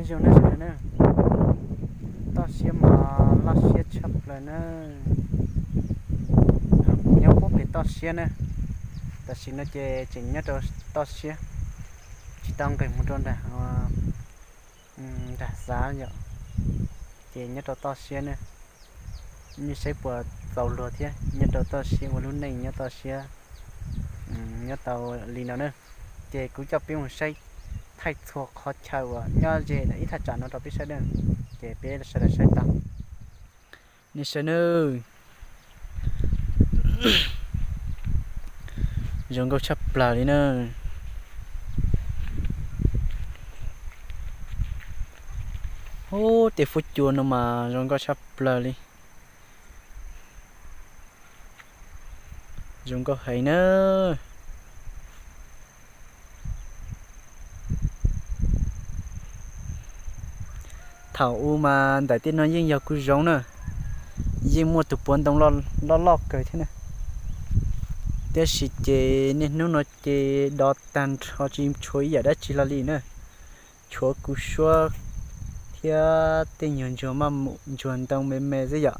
Zoo na sawv daws na, toj siab mas loj siab tshaj plaws na. Kuv nyob puag pem toj siab na, tam sim no ces tseem nyob rau toj siab, tsis tau nqes mus rau nram, nram xav yom, ces nyob rau toj siab na. Nej saib puas txaus luag thiab, nyob rau toj siab ua lub neej nyob toj siab, nyob tau li no na. Ces kuv coj peb mus saib thaij txhua qhov chaw uas nyob ze ib thaj tsam no rau peb saib na, ces peb sawv daws saib tau. Nej saib nawb, zoo nkauj tshaj plaws li na. Ub, tej fuab cua no mas zoo nkauj tshaj plaws li. Zoo nkauj heev na. Thaum ub mas ntawm tej no yeej yog kuv zoov na, yeej muaj tus puav ntoo loj loj kawg thiab na. Tiam sis ces niaj hnub no ces dov tag nrho tsis tshuav ib yam dab tsi los li na. Tshuav kuv suab thiab tej nyuag ntsuag maj ntsuag ntoo me me xwb yom.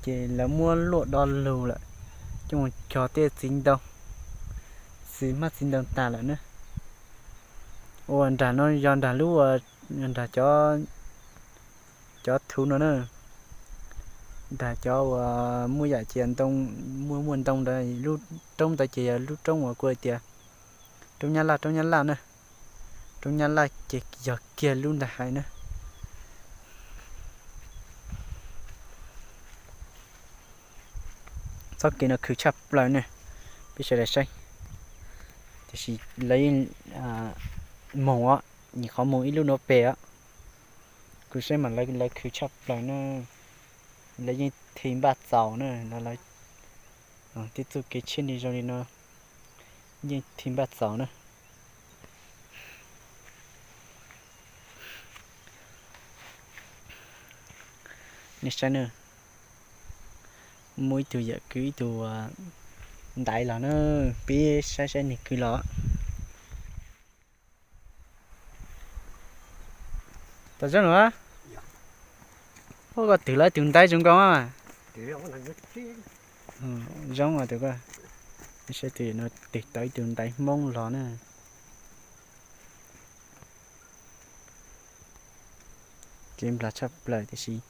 Ces lawv muab luaj do lug lawm, coj mus cog tej txiv ntoo, txiv hmab txiv ntoo tas lawm na. Ua nram no yog nram lub, nram cov, cov thuv no na, nram cov uas muaj yam cia ntoo, muaj muaj ntoo ntawd, lub roob ntawd ces yog lub roob uas kuv hais tias roob Nyab Laj, roob Nyab Laj na, roob Nyab Laj ces yog kiag lub ntawd hais na. Txoj kev no khwv tshaj plaws ne, peb sawv daws saib. Tiam sis lawv yeej moog os, nyuam qhuav moog ib lub nuav pem os. Kuv saib mas lawv khwv tshaj plaws na, lawv yeej thim npaj txaus na, lawv tej txuj kev tshiab li zoo li no yeej thim npaj txaus na. Nej saib na, muaj ib tug yawm kwv ib tug ntaiv los na, peb saib saib nwg kwv los. Tom zoo los, koj twg lawv tus ntaiv zoo nkauj mas. Zoo tus, saib tus no twg tau ib tug ntaiv Hmoob los na. Kev nplag tshaj plaws tiam sis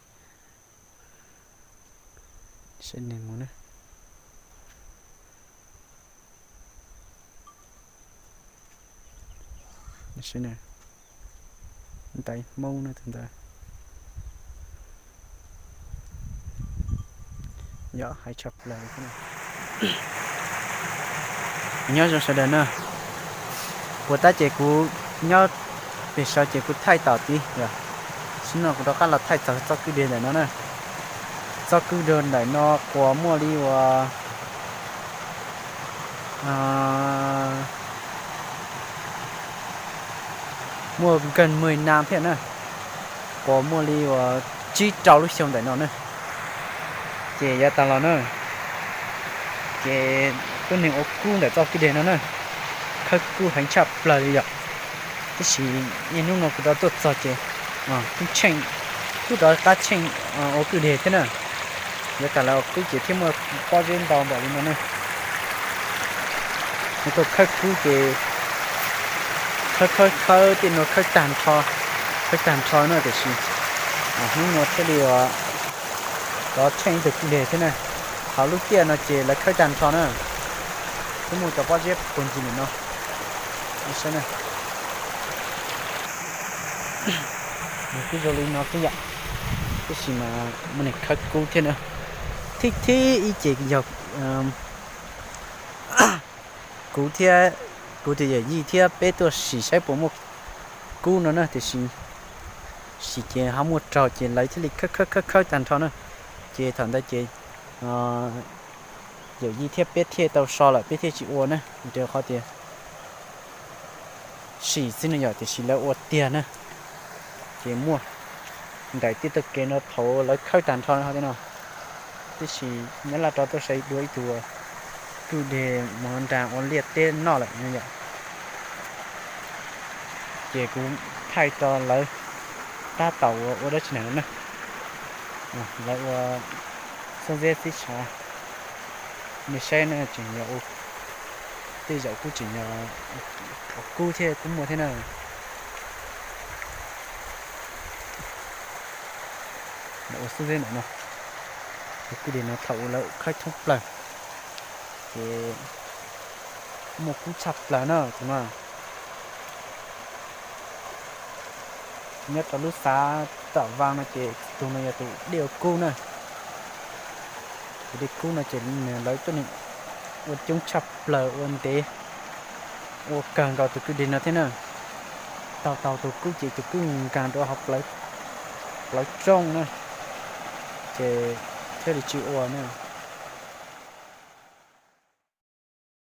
saib nws mus na. Ntaiv Hmoob na tus ntawd. Yog hais tshaj plaws. Nyob zoo sawv daws na, puas tab ces kuv nyob pem saud ces kuv thaij tom tid, tam sim no kuv rov qab los thaij txog txoj kwj deg ntawm no na. Txoj kwj deg ntawm no quas muaj li uas muaj nkeeg mej na thiab na, quas muaj li uas tsib rau lub xyoo ntawm no na. Ces yav tas los na, ces tuab neeg ua kub ntawm txoj kwj deg no na, khawb kub heev tshaj plaws li yom. Tab sis niaj hnub no kuv rov tuaj txog ces kuj tsheej, kuj rov qab tsheej ua kwj deg thiab na. Yav tas los ua kub ces thiaj muaj pob zeb ntau npaum li no na. Nws tuaj khawb kub ces khawb khawb khawb tej no khawb tag nrho, khawb tag nrho na, tiam sis hnub no thiaj li rov tsheej ib tug kwj deg thiab na. Thaum lub tiaj no ces lawv khawb tag nrho na, thiaj muaj cov pob zeb puag ncig ntawm no. Nws kuj zoo li no xwb yom, tab sis mas muaj neeg khawb kub thiab na. Thib thib ib ces yog kuv thiab, kuv tus yawm yij thiab peb tuaj sim saib puas muaj kub no na, tiam sis sim ces ho muaj raug ces lawv thiaj li khawb khawb khawb khawb tag nrho na. Ces thaum ntawd ces yawm yij thiab peb thiaj tau so lawm, peb thiaj tsis ua na, rau qhov tias sim xwb no yom, tiam sis lawv ua tiag na. Ces muaj nraim tej txoj kev no thaum lawv khawb tag nrho no, tab sis nyab laj rov tuaj saib dua ib tug kwj deg mus nraag ua liaj teb noj lawm no yom. Ces kuv thaij rau lawv tab tom ua dab tsi na no na. Lawv ua xub ntiag xib tshav, nej saib na, tseem yog tej zaum kuj tseem yog ua kub thiab kuj muaj thiab na. Lawv ua xub ntiag ntawm no, tus kwj deg no thaum ub lawv khaib thoob plaws, ces muaj kub tshaj plaws na tus no. Nyob rau lub xav Tam Vaj no ces tus no yog tus dej ua kub na. Tus dej kub no ces nws lawv tuaj ua coob tshaj plaws, ua ntev, ua kawg nkaus tus kwj deg no thiab na. Taug taug tus kub ces tus kub nkag rau hauv plawv rooj na, ces thiaj li tsis ua na.